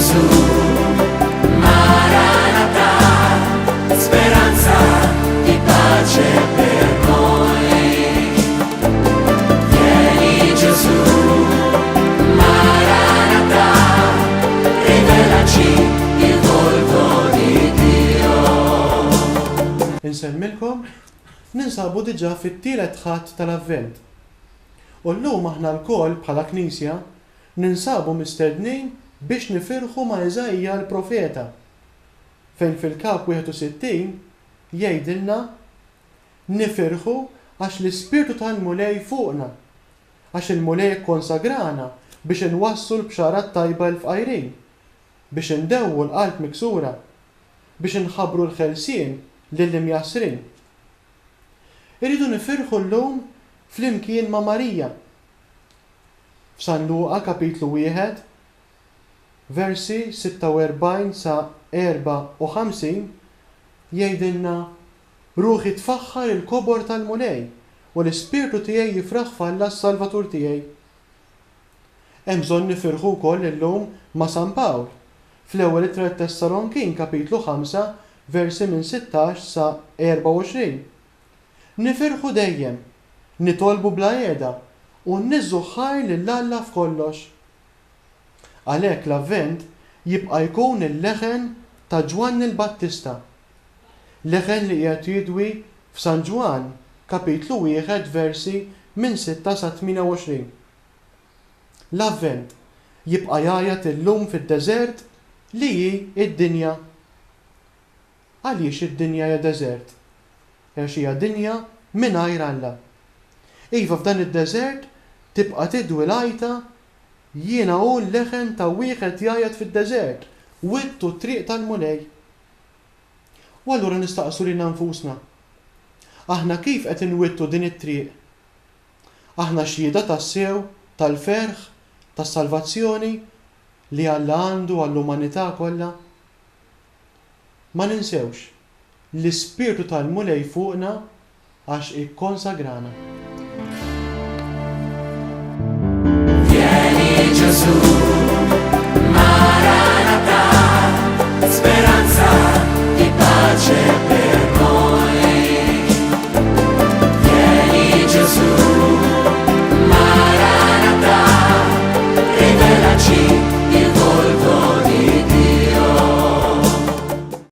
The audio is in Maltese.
Gesù, Maranatha, speranza di pace per noi. Vieni Gesù, Maranatha, rivelaci il volto di Dio. Insellmilkom, ninsabu diġà fit-tielet Ħadd tal-Avvent. U llum aħna lkoll bħala Knisja ninsabu mistednin biex nifirħu ma' Iżaija l-profeta, fejn fil-kap 61 jgħidilna, Nifirħu għax l-Ispirtu tal-Mulej fuqna, għax il-Mulej ikkonsagrana biex inwasslu l-bxara t-tajba 'l-fqajrin, biex indewwu l-qalb miksura, biex inħabbru l-ħelsien lill-imjassrin. Irridu nifirħu llum flimkien ma' Marija. F'San Luqa kapitlu wieħed, versi 46 sa 54, jgħidilna, Ruħi tfaħħar il-kobor tal-Mulej, u l-ispirtu tiegħi jifraħ f'Alla s-Salvatur tiegħi. Hemm bżonn nifirħu wkoll illum ma' San Pawl, fl-Ewwel Ittra lit-Tessalonkin kapitlu 5 versi minn 16 sa 24. Nifirħu dejjem, nitolbu bla qiegħda, u nniżżu ħajr lil Alla f'kollox. Għalhekk l-Avvent jibqa' jkun il-leħen ta' Ġwanni l-Battista, leħen li qiegħed jidwi f'San Ġwann kapitlu wieħed versi minn 6 sa 28. L-Avvent jibqa' jgħajjat illum fid-deżert li hi d-dinja. Għaliex id-dinja hija deżert? Għax hija dinja mingħajr Alla. Iva f'dan id-deżert tibqa' tidwi l-għajta Jiena hu l-leħen ta' wieħed jgħajjat fid-deżert, wittu t-triq tal-Mulej. U allura nistaqsu lilna nfusna, aħna kif qed inwittu din it-triq? Aħna xhieda tassew tal-ferħ tas-salvazzjoni li Alla għandu għall-umanità kollha? Ma ninsewx, l-Ispirtu tal-Mulej fuqna għax ikkonsagrana. Vieni Gesù, Maranatha, speranza di pace per.